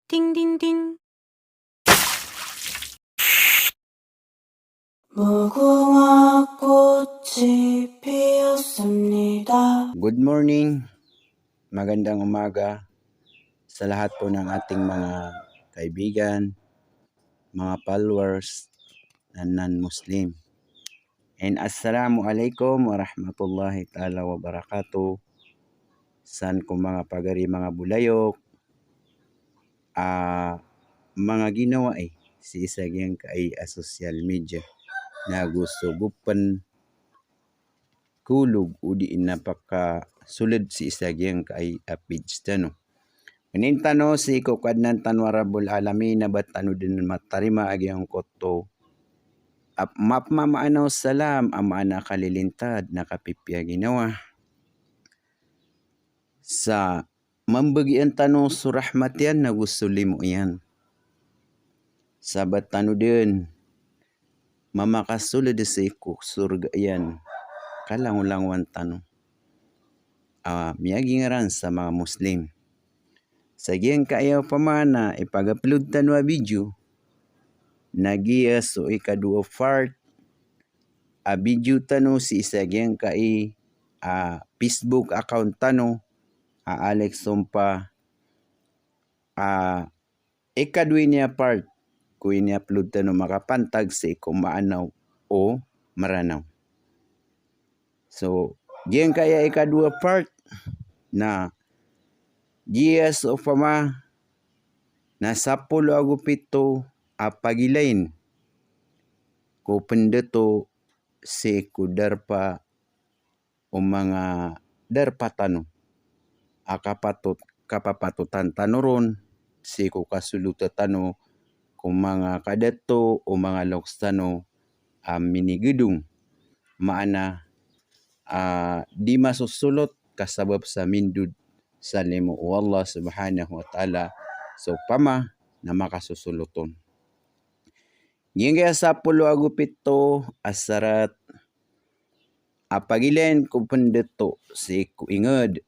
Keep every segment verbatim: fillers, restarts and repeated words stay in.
Ding, ding, ding. Mogo Mako T V Samnida. Good morning, magandang umaga sa lahat po ng ating mga kaibigan, mga followers na non-Muslim. And assalamu alaikum warahmatullahi ta'ala wabarakatuh. San ko manga pagari, manga bolayok, a, manga ginawai sii sa giyangkai a social media na go so gopen kolog odi na pakasoled sii sa giyangkai a page tano. Pangnin tano sii ko Kadnan tano a Rabbul Alamin a ba tano den matarima a giyangkoto a mapmamaana o salam a maana a kalilintad na kapipiya ginawa. Sa mambagian tano so rahmat iyan ago so limo iyan. Sa ba tano den mamakasoled sii ko sorga iyan, kalangolangowan tano a miyagingaran sa manga Muslim. Sa giyangkai a opama na ipag-upload tano a video, na giya so ikadowa part a video tano sii sa giyangkai a Facebook account tano a Alex Sompa, a ikadowa ini a part ko ini-upload tano makapantag sii ko maana o Meranaw. So giyangkai a ikadowa part na giya so opama na sapolo ago pito a pagilain ko pendato sii ko darpa o manga darpa tano a kapatot, kapapatotan tano ron sii ko kasolota tano ko manga kadato o manga loks tano a minigedong, maana a di masosolot ka sabap sa mindod sa limo o Allah Subhanahu wa Ta'ala so opama na makasosolot on. Giyangkai a sapolo ago pito a sarat a pagilain ko pendato sii ko inged.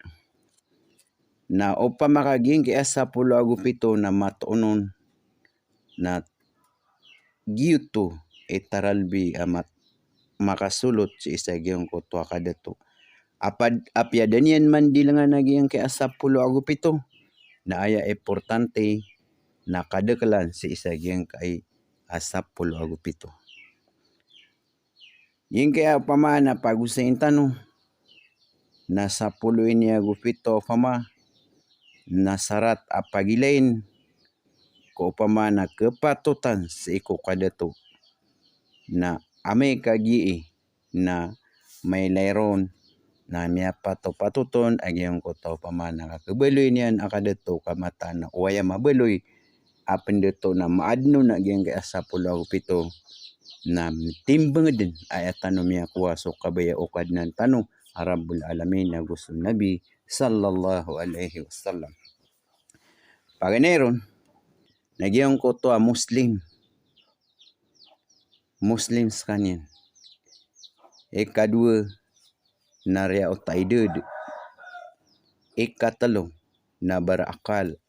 Na opama ka giyangkai a sapolo ago pito na matoon on, na giyoto i taralbi a mat-, makasolot sii sa giyangkoto a kadato. Apad-, apiya da niyan mandilengan a giyangkai a sapolo ago pito, na aya importante na kadekelan sii sa giyangkai a sapolo ago pito. Giyangkai a opama na pagosayin tano na sapolo ini ago pito a opama na sarat a pagilain ko opama na kepatotan sii ko kadato. Na amay ka giyai na mailay ron na miyapatopatoton a giyangkoto a opama na kakebaloy niyan a kadato ka mataan a oway a mabaloy a pendato na maadn on a giyangkai a sapolo ago pito na timbeng den a aya tano miyakowa so kabaya o Kadnan tano a Rabbul Alamin ago so Nabi sallallahu alaihi wasallam. Paganay ron na giyangkoto a Muslim, Muslim sekaniyan. Ikadowa na riyaot a idad. Ikatelo na baraakal.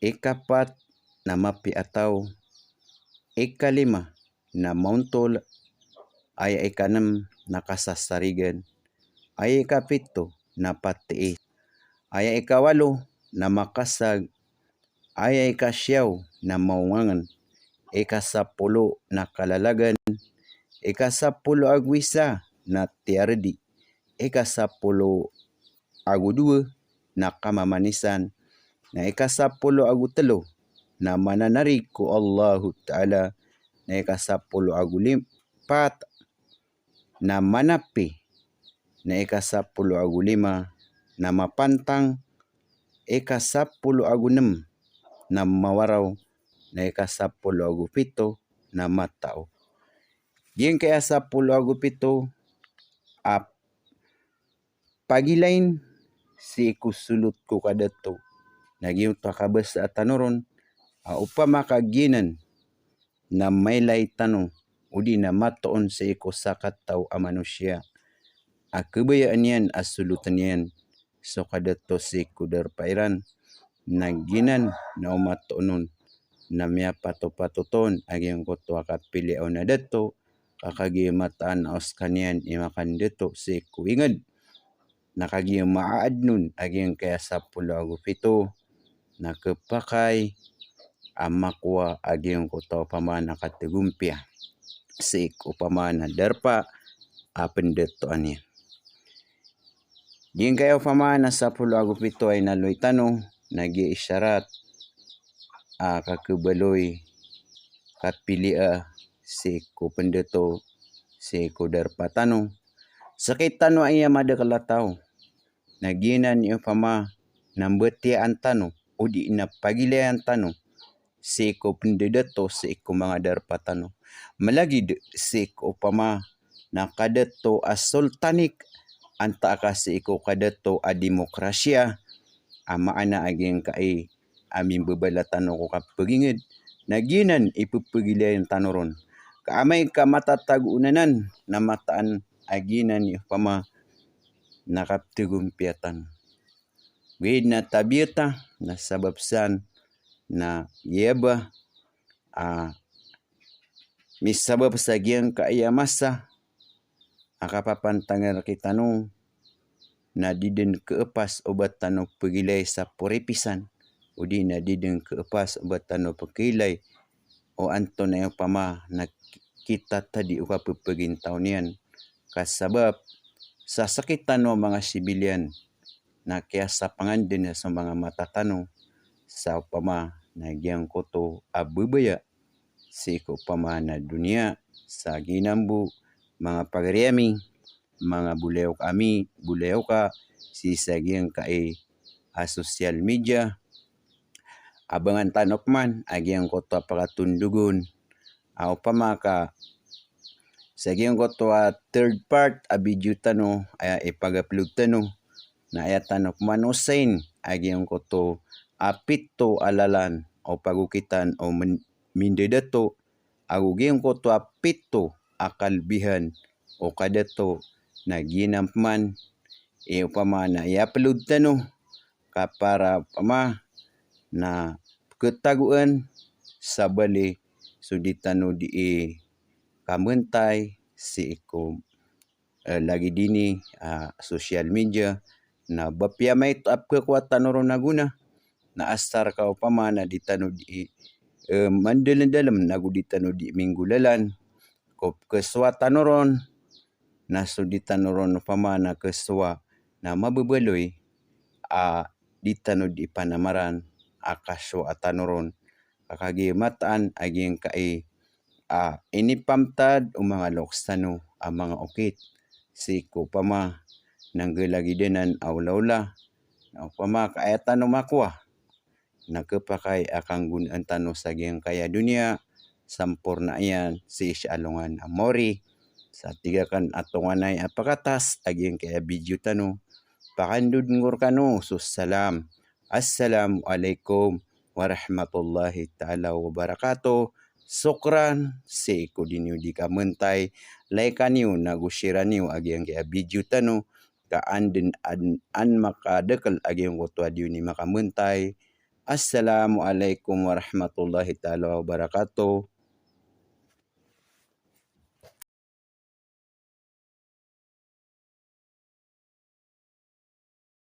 Ikapat na mapiya a taw. Ikalima na maontol. Aya ikanem na kasasarigan. Aya ikapito na patiis. Aya ikawalo na makasag. Aya ikasiyaw na maongangen. Ikasapolo na kalalagan. Ikasapolo ago isa na tiyaredi. Ikasapolo ago dowa na kamamanisan. Na ikasapolo ago telo na mananarig ko Allahu Ta'ala. Na ikasapolo ago lim-, pat na manapi, na ikasapolo ago lima na mapantang, ikasapolo ago nem na mawaraw, na ikasapolo ago pito na matao. Giyangkai a sapolo ago pito a pagilain sii ko solot ko kadato. Na giyoto a kabasa tano ron a opama ka giyanan na mailay tano odi na matoon sii ko sakataw a manosiya a kebayaan iyan a soloten iyan so kadato sii ko darpa iran. na giyanan na o matoon on na miyapatopatoton a giyangkoto a kapiliya on a dato, ka kagiya mataan a oskaniyan i makandato sii ko inged. Na kagiya maaden on a giyangkaya sapolo ago pito, na khapakay a makowa a giyangkoto a opama na kategompiya sii ko opama na darpa a pendatoan iyan. Giyangkaya opama na sapolo ago pito a inaloy tano, na giya isyarat a kakhabaloy, kapiliya sii ko pendato, sii ko darpa tano. Sakit tano a iya madakel a taw. Na giyanan i opama na mbatiyaan tano, odi na pagilayan tano sii ko pendadato sii ko manga darpa tano. Malagid sii ko opama na kadato a sultanic, antaa ka sii ko kadato a demokrasiya, a maana a giyangkai a mimbabala tano ko kapaginged, na giyanan i pepagilayan tano ron. Ka amay ka matatago on anan, na mataan a giyanan i opama na kaptegompiya tano. Giyad na tabiyat a, na sabap san na giya ba a misabap sa giyangkaya masa a kapapantang a rkitano, na di den kaapas o ba tano pagilay sa poripisan, odi na di den kaapas o ba tano pagilay o antonaa i opama na ki-, kitatadi o kapepagintaw niyan. Ka sabap sa sakit tano a manga sibiliyan, na kiyasapangan den so manga mata tano sa opama na giyangkoto a babaya sii ko opama na doniya. Sa giyanan bo, manga pagari ami, manga bolayoka ami, bolayoka, sii sa giyangkai a social media, abangan tano pman a giyangkoto a pakatondogon a opama ka sa giyangkoto a third part a video tano a ipag-upload tano, na aya tano pman osayin a giyangkoto a pito a lalan o pagokitan o men-, mindadato, ago giyangkoto a pito a kalebihan o kadato. Na giyanan pman i opama na i-upload tano ka para opama na pkhatagoan, sabali so di tano dii kamantay sii ko, eh, lagid ini, ah, social media, na ba piya maito a pkhakowa tano ron a gona, na asar ka opama na di tano dii, eh, mandalendalem nago di tano dii minggolalan ko pkhasowa tano ron, na so di tano ron opama na khasowa na mababaloy a di tano dii panamaran a kasowa tano ron. Ka kagiya mataan a giyangkai a inipamtad o manga loks tano a manga okit sii ko opama na nggalagid anan a olaola, na opama ka aya tano makowa na khapakay a kanggonaan tano sa giyangkaya doniya, sampornaan iyan sii sa alongan a maori. Sa tig akn a tonganay a pakatas a giyangkaya video tano, pakandod ngor kano so salam. Assalamu alaikum warahmatullahi taala wabarakatuh. Sokran sii ko di niyo dii kamantay. Like-an iyo nago share-an iyo a giyangkaya video tano, ka an den an, an makadakel a giyangkoto a di niyo dii makamantay. Assalamu alaikum warahmatullahi taala wabarakatuh.